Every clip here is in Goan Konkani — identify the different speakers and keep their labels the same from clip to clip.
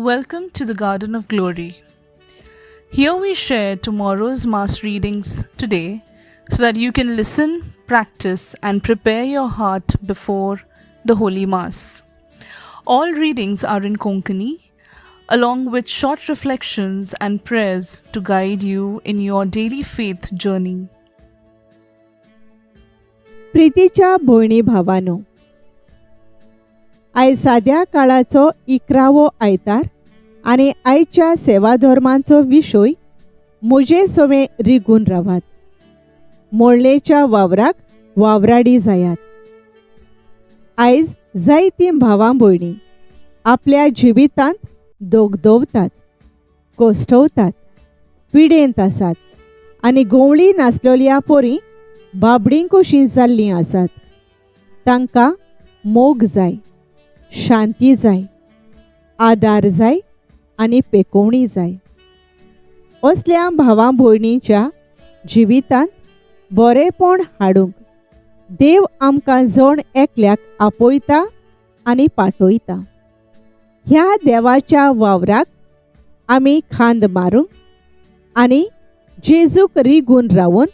Speaker 1: Welcome to the Garden of Glory. Here we share tomorrow's Mass readings today so that you can listen, practice, and prepare your heart before the Holy Mass. All readings are in Konkani, along with short reflections and prayers to guide you in your daily faith journey.
Speaker 2: प्रितीच्या भयणी भावानो, आयज साद्या काळाचो 11वो आयतार आनी आयच्या सेवाधर्मांचो विशय म्हजे सवें रिगून रावात, मोडलेच्या वावराक वावराडी जायात. आयज जायतीं भावां भयणी आपल्या जिवितांत दोगदोवतात, कोश्टवतात, पिडेंत आसात आनी गोंवळी नासलेल्या पोरी बाबडीं कशीं जाल्लीं आसात. तांकां मोग जाय, शांती जाय, आदार जाय आनी पेकोवणी जाय. असल्या भावां भयणीच्या जिवितांत बरेपण हाडूंक देव आमकां जण एकल्याक आपयता आनी पाठयता. ह्या देवाच्या वावराक आमी खांद मारूंक आनी जेजूक रिगून रावून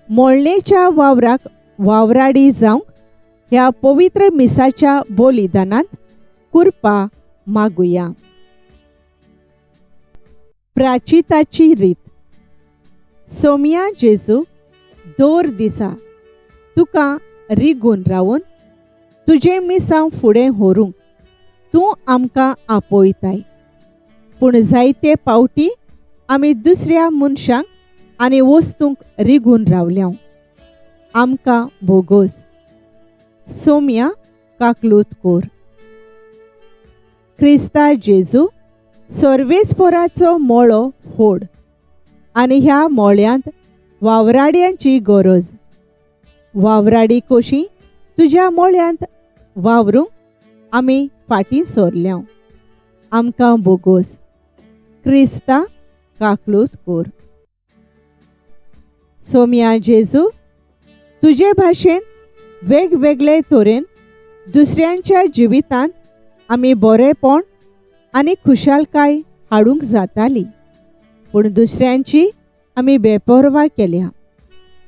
Speaker 2: मोडणेच्या वावराक वावराडी जावंक ह्या पवित्र मिसाच्या बलिदानांत कुरपा मागुया. प्राचिताची रीत. सोमया जेजू, दर दिसा तुका रिगून रावून तुजें मिसांव फुडें व्हरूंक तूं आमकां आपयताय, पूण जायते पावटी आमी दुसऱ्या मनशांक आनी वस्तूंक रिगून रावल्या. आमकां भोगोस. सोम्या, काकलूत कोर. क्रिस्ता जेजू, सर्वेस्पोराचो मोळो होड आनी ह्या मोळ्यांत वावराड्यांची गरज. वावराडी कशी तुज्या मोळ्यांत वावरूंक आमी फाटीं सरल्या. आमकां बोगोस. क्रिस्ता, काकलूत कोर. सोम्या जेजू, तुजे भाशेन वेगवेगळे तरेन दुसऱ्यांच्या जिवितांत आमी बरेपण आनी खुशालकाय हाडूंक जाताली, पूण दुसऱ्यांची आमी बेपर्वा केल्या.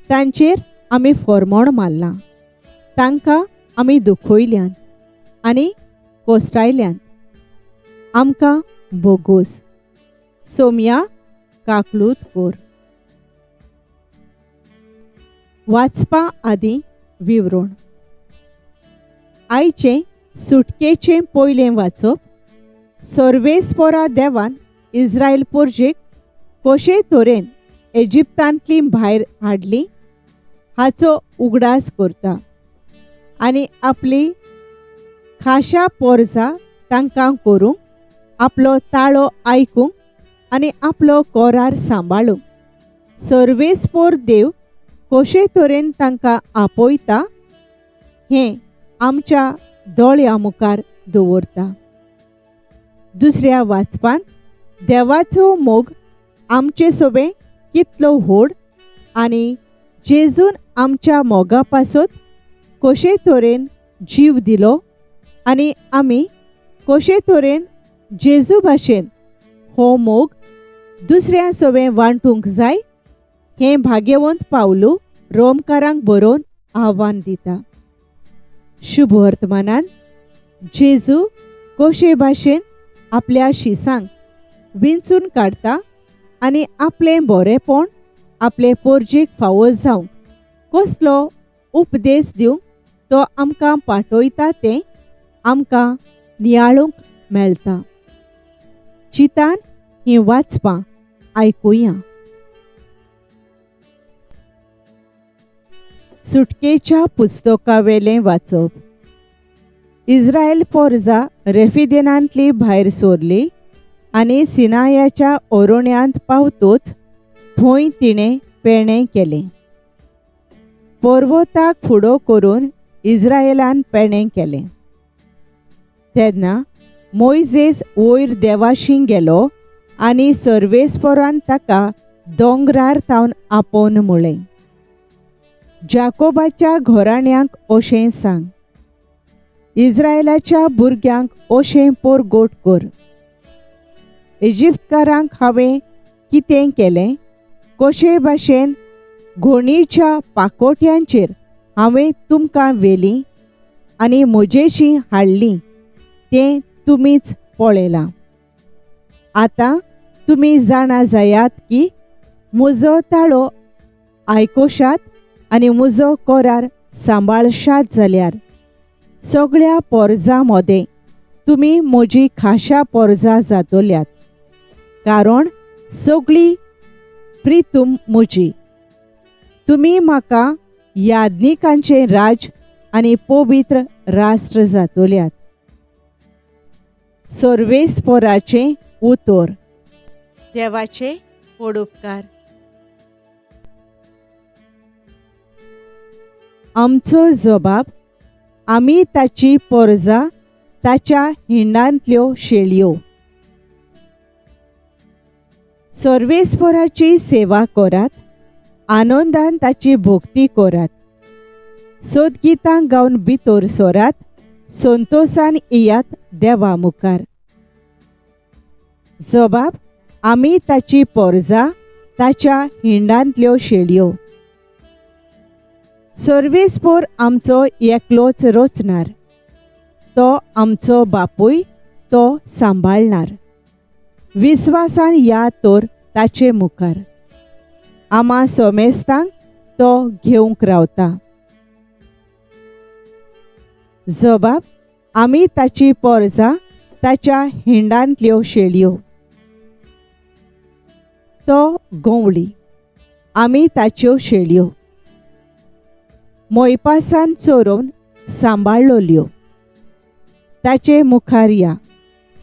Speaker 2: तांचेर आमी फॉर्मोण मारलां, तांकां आमी दुखयल्यात आनी कोसटायल्यात. आमकां बोगोस. सोम्या, काकलूत कोर. वाचपा आदीं विवरण. आयचें सुटकेचें पयलें वाचप सर्वेस्पोरा देवान इस्रायल पोरजेक कशे तरेन एजिप्तांतली भायर हाडली हाचो उगडास करता आनी आपली खाशा पोरजा तांकां करूंक, आपलो ताळो आयकूंक आनी आपलो कोरार सांबाळूंक सर्वेस्पोर देव कशे तरेन तांकां आपयता हें आमच्या दोळ्या मुखार दवरता. दुसऱ्या वाचपांत देवाचो मोग आमचे सोबें कितलो व्हड आनी जेजून आमच्या मोगा पासत कशे तरेन जीव दिलो आनी आमी कशे तरेन जेजू भाशेन हो मोग दुसऱ्या सोबें वांटूंक जाय हें भाग्यवंत पावलू रोमकारांक बरोवन आव्हान दिता. शुभ वर्तमानान जेजू कशे भाशेन आपल्या शिसांक विंचून काडटा आनी आपलें बरेपण आपले पोरजेक फावो जावंक कसलो उपदेश दिवंक तो आमकां पाठयता तें आमकां नियाळूंक मेळटा. चितान हीं वाचपां आयकुया. सुटकेच्या पुस्तकावेलें वाचप. इस्रायल पोरजा रेफिदेनांतली भायर सोरली आनी सिनायाच्या ओरोण्यांत पावतोच थंय तिणें पेणें केलें. पर्वताक फुडो करून इस्रायलान पेणें केलें. तेन्ना मोयजेस वयर देवाशी गेलो आनी सर्वेस्पोरान ताका दोंगरार थावन आपोवन म्हळें, जाकोबाच्या घराण्यांक अशें सांग, इस्रायलाच्या भुरग्यांक अशें पोरगोट कर. इजिप्तकारांक हांवें कितें केलें, कशे भाशेन घोणीच्या पाकोट्यांचेर हांवें तुमकां व्हेलीं आनी म्हजेशी हाडलीं तें तुमीच पळयलां. आतां तुमी जाणा जायात की म्हजो ताळो आयकोशात आनी म्हजो करार सांबाळशात जाल्यार सगळ्या पोरजां मदें तुमी म्हजी खाशा पोरजां जातल्यात, कारण सगळी प्रितूम म्हजी. तुमी म्हाका याज्ञिकांचें राज्य आनी पवित्र राष्ट्र जातल्यात. सर्वेस्पोराचें उतर. देवाचे व्हड उपकार. आमचो जबाब, आमी ताची पोरजां, ताच्या हिंडांतल्यो शेळयो. सर्वेस्पोराची सेवा करात, आनंदान ताची भक्ती करात, सोदगितां गावन भितर सरात, संतोसान येयात देवा मुखार. जबाब, आमी ताची पोरजां, ताच्या हिंडांतल्यो शेळयो. सर्वेस्पोर आमचो एकलोच रचणार, तो आमचो बापूय, तो सांबाळणार. विस्वासान या तर ताचे मुखार, आमा सोमेस्तांक तो घेवंक रावता. जबाब, आमी ताची पोरजां, ताच्या हिंडांतल्यो शेळयो. तो गंवळी, आमी ताच्यो शेळयो. मोयपासान चोरोवन सांबाळ्ळल्यो. ताचे मुखार या,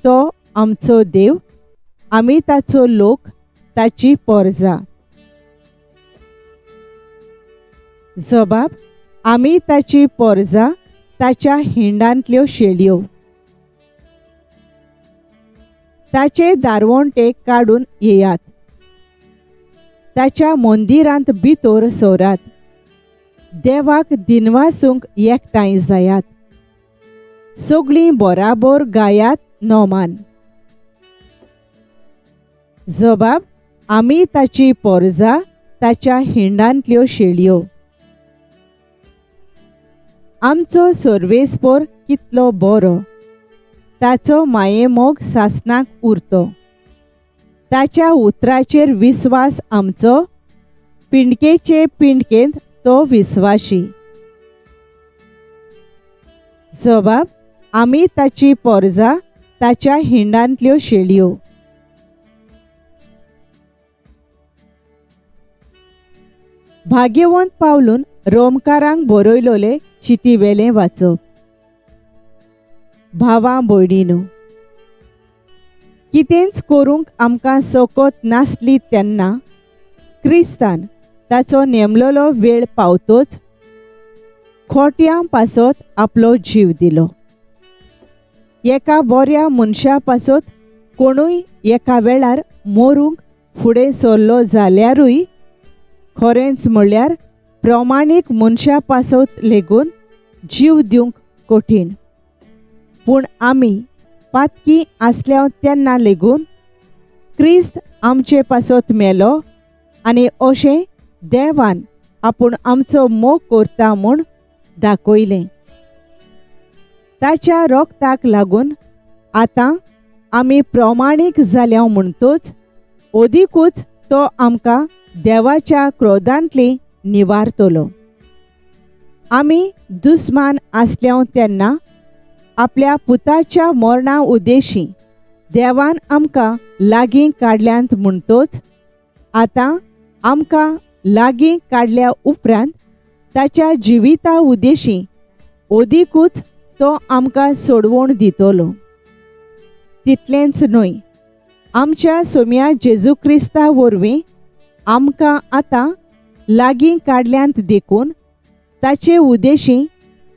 Speaker 2: तो आमचो देव, आमी ताचो लोक, ताची पोरजां. जबाब, आमी ताची पोरजां, ताच्या हिंडांतल्यो शेळयो. ताचे दारवंटे काडून येयात, ताच्या मंदिरांत भितर सरात, देवाक दिनवासूंक एकठांय जायात, सगळीं बराबर गायात नोमान. जबाब, आमी ताची पोरजां, ताच्या हिंडांतल्यो शेळयो. आमचो सर्वेस्पोर कितलो बरो, ताचो मायेमोग सासणाक उरतो. ताच्या उतराचेर विस्वास आमचो, पिंडकेचे पिंडकेंत तो विस्वाशी. जबाब, आमी ताची पोरजां, ताच्या हिंडांतल्यो शेळयो. भाग्यवंत पावलून रोमकारांक बरयलोले चिटीवेलें वाचप. भावां भयणीनो, कितेंच करूंक आमकां सकत नासली तेन्ना क्रिस्तान ताचो नेमलोलो वेळ पावतोच खोट्यां पासत आपलो जीव दिलो. एका बऱ्या मनशा पासत कोणूय एका वेळार मरूंक फुडें सरलो जाल्यारूय खरेंच म्हणल्यार प्रमाणीक मनशा पासत लेगून जीव दिवंक कठीण. पूण आमी पातकी आसल्या तेन्ना लेगून क्रिस्त आमचे पासत मेलो आनी अशें देवान आपूण आमचो मोग करता म्हूण दाखयलें. ताच्या रोगताक लागून आतां आमी प्रमाणीक जाल्या म्हणटोच अदिकूच तो आमकां देवाच्या क्रोधांतली निवारतलो. आमी दुस्मान आसल्या तेन्ना आपल्या पुताच्या मरणा उद्देशी देवान आमकां लागीं काडल्यांत म्हणटोच आतां आमकां लागीं काडल्या उपरांत ताच्या जिविता उद्देशी अदिकूच तो आमकां सोडवण दितलो. तितलेंच न्हय, आमच्या सोम्या जेजू क्रिस्ता वरवीं आमकां आतां लागीं काडल्यांत देखून ताचे उद्देशी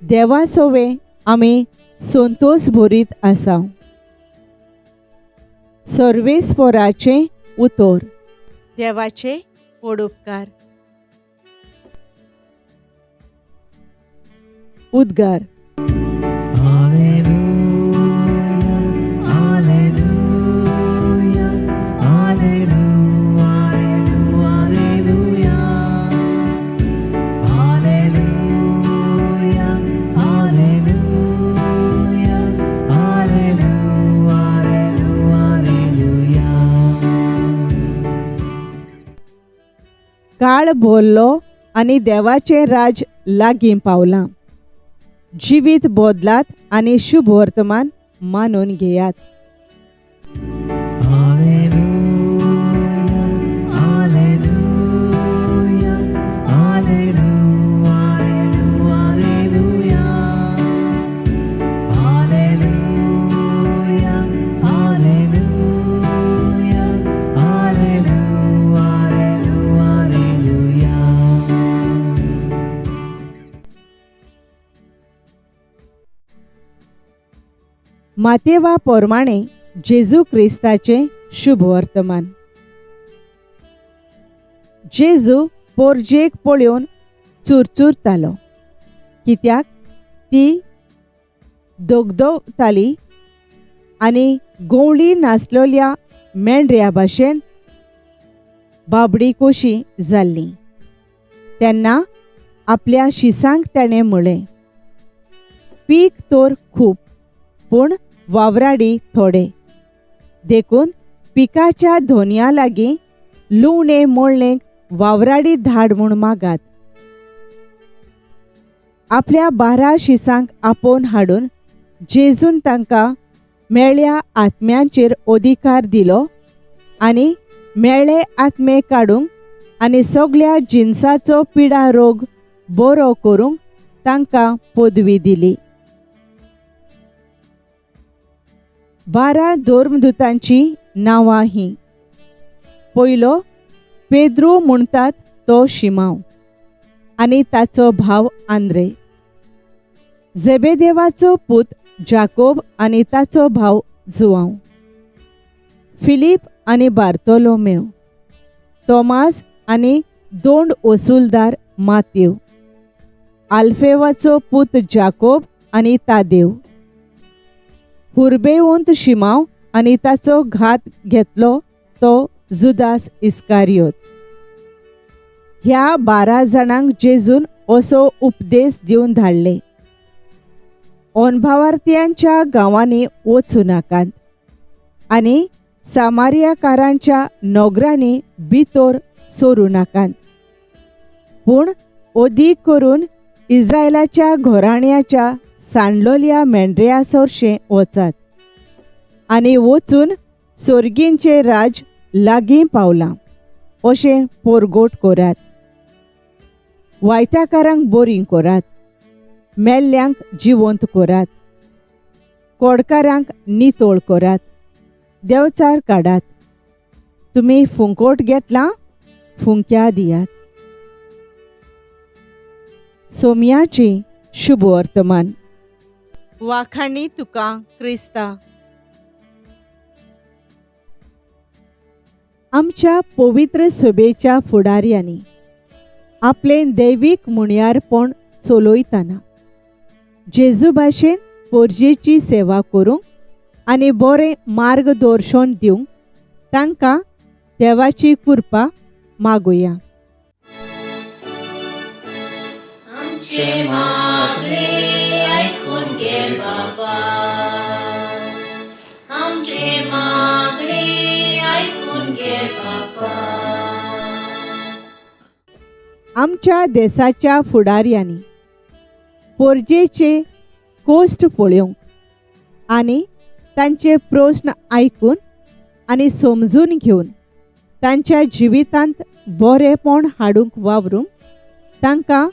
Speaker 2: देवा सवे आमी संतोष भरीत आसा. सर्वेस्पोराचें उतर. देवाचे व्हड उपकार. उद्गार.
Speaker 3: Alleluia, Alleluia,
Speaker 2: काळ भरलो आनी देवाचें राज लागीं पावलां. जिवीत बदलात आनी शुभ वर्तमान मानून घेयात. मातेवा पोरमाणे जेजू क्रिस्ताचें शुभ वर्तमान. जेजू पोरजेक पळोवन चुरचुरतालो, कित्याक ती दोगदोवताली आनी गोवळी नासलोल्या मेंढऱ्या भाशेन बाबडी कोशी जाल्ली. तेन्ना आपल्या शिसांक ताणें म्हळें, पीक तर खूब पूण वावराडी थोडे, देखून पिकाच्या धोनया लागीं लुवणे मोळणेक वावराडी धाड म्हूण मागात. आपल्या 12 शिसांक आपोवन हाडून जेजून तांकां मेळ्या आत्म्यांचेर अधिकार दिलो आनी मेळे आत्मे काडूंक आनी सगळ्या जिनसाचो पिडा रोग बरो करूंक तांकां पदवी दिली. 12 धर्मदूतांची नांवां हीं. पयलो पेद्रू म्हणटात तो शिमांव आनी ताचो भाव आंद्रे, झेबेदेवाचो पूत जाकोब आनी ताचो भाव जुआंव, फिलीप आनी बार्तोलोमेव, तोमास आनी दोंड वसूलदार मातेव, आल्फेवाचो पूत जाकोब आनी तादेव, हुर्बेवंत शिमांव आनी ताचो घात घेतलो तो जुदास इस्कारियोत. ह्या 12 जाणांक जेजून असो उपदेश दिवन धाडले, अनभावार्थ्यांच्या गांवांनी वचूं नाकात आनी सामारियाकारांच्या नगरांनी भितर सरूं नाकात, पूण अदीक करून इस्रायलाच्या घराण्याच्या सांडलोल्या मेंढऱ्या सरशें वचात आनी वचून सोर्गींचें राज लागीं पावलां अशें पोरगोट करात. वायटाकारांक बरीं करात, मेल्ल्यांक जिवंत करात, कोडकारांक नितळ करात, देंवचार काडात. तुमी फुंकोट घेतलां, फुंक्या दियात. सोम्याची शुभ वर्तमान. वाखाणी तुका क्रिस्ता. आमच्या पवित्र सभेच्या फुडाऱ्यांनी आपलें दैवीक मुणयारपण चलयतना जेजू भाशेन पोरजेची सेवा करूंक आनी बरें मार्गदर्शन दिवंक तांकां देवाची कृपा मागुया. आमच्या देशाच्या फुडाऱ्यांनी पोरजेचे कोश्ट पळोवंक आनी तांचे प्रस्न आयकून आनी समजून घेवन तांच्या जिवितांत बरेपण हाडूंक वावरूंक तांकां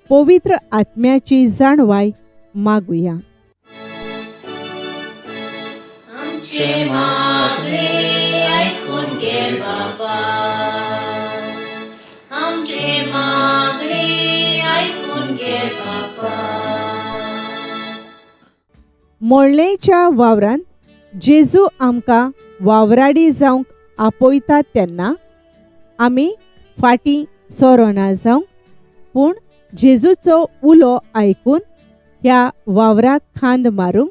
Speaker 2: पवित्र आत्म्याची जाणवाय मागुया. मोळणेच्या वावरान जेजू आमकां वावराडी जावंक आपयतात तेन्ना आमी फाटीं सोरोना जावंक, पूण जेजूचो उलो आयकून ह्या वावराक खांद मारूंक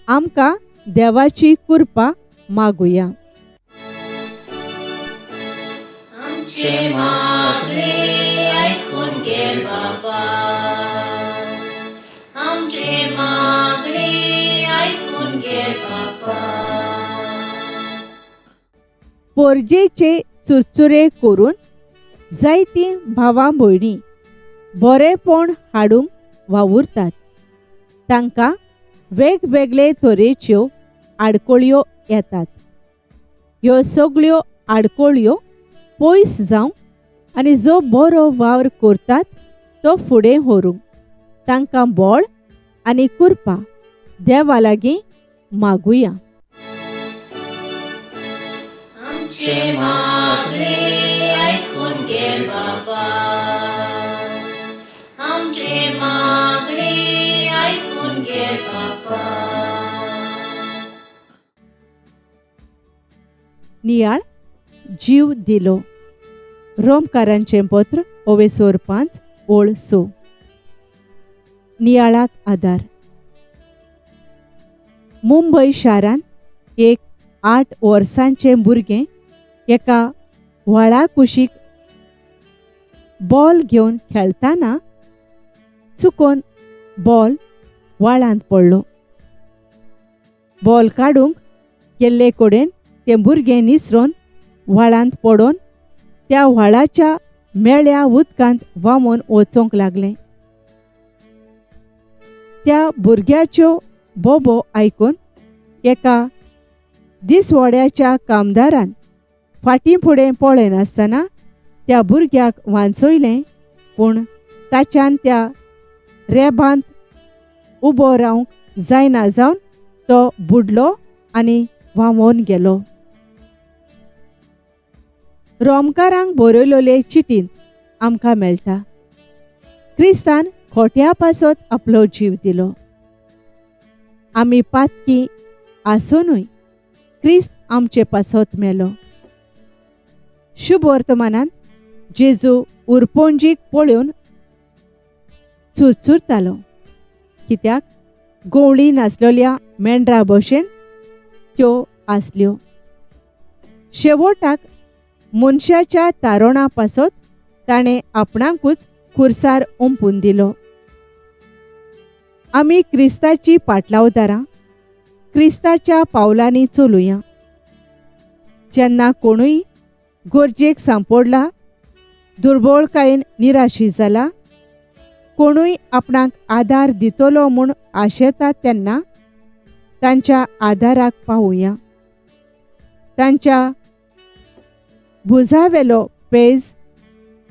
Speaker 2: आमकां देवाची कृपा मागुया. पोरजेचे चुरचुरे करून जायतीं भावां भयणी बरेपण हाडूंक वावुरतात. तांकां वेगवेगळे तरेच्यो आडखळ्यो येतात. ह्यो सगळ्यो आडखळ्यो पयस जावंक आनी जो बरो वावर करतात तो फुडें व्हरूंक तांकां बळ आनी कृपा देवा लागीं मागुया.
Speaker 3: आमचें मागणें आयकून घे बाबा, आमचें मागणें आयकून घे बाबा.
Speaker 2: नियाळ जीव दिलो. रोमकारांचें पत्र 5 ओळ 6. नियाळाक आदार. मुंबय शारांत एक 8 वर्सांचें भुरगें एका व्हाळा कुशीक बॉल घेवन खेळटाना चुकोन बॉल व्हाळांत पडलो. बॉल काडूंक गेल्ले कडेन तें भुरगें निसरोन व्हाळांत पडोन त्या व्हाळाच्या मेळ्या उदकांत व्हांवून वचूंक लागलें. त्या भुरग्याच्यो बोबो आयकून एका दिसवड्याच्या कामदारान फाटीं फुडें पळयनासतना त्या भुरग्याक वांचयलें, पूण ताच्यान त्या रेबांत उबो रावंक जायना जावन तो बुडलो आनी व्हांवोन गेलो. रोमकारांक बरयलोले चिटींत आमकां मेळटा, क्रिस्तान खोट्या पासत आपलो जीव दिलो. आमी पातकी आसुनूय क्रिस्त आमचे पासत मेलो. शुभ वर्तमानान जेजू उरपोंजीक पळोवन चुरचुरतालो, कित्याक गोवळी नासलेल्या मेंढरा भशेन त्यो आसल्यो. शेवटाक मनशाच्या तारोणा पासत ताणें आपणाकूच खुर्सार ओंपून दिलो. आमी क्रिस्ताची पाटलावदारां क्रिस्ताच्या पावलांनी चलुया. जेन्ना कोणूय गरजेक सांपडला, दुर्बळकायेन निराशी जाला, कोणूय आपणाक आदार दितलो म्हूण आशेता तेन्ना तांच्या आदाराक पावुया. तांच्या भुजावेलो पेज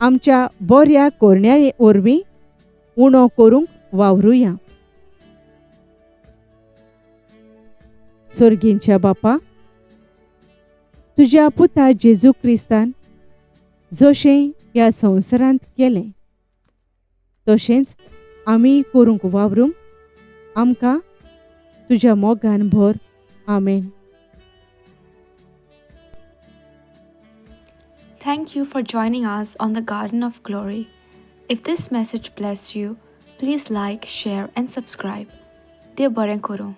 Speaker 2: आमच्या बऱ्या करण्या वरवीं उणो करूंक वावरुया. सर्गींच्या बापा, तुज्या पुता जेजू क्रिस्तान जशें ह्या संवसारांत केलें तशेंच आमी करूंक वावरूंक आमकां तुज्या मोगान भर. आमेन.
Speaker 4: Thank you for joining us on the Garden of Glory. If this message blessed you, please like, share and subscribe. Dev बरें करूं.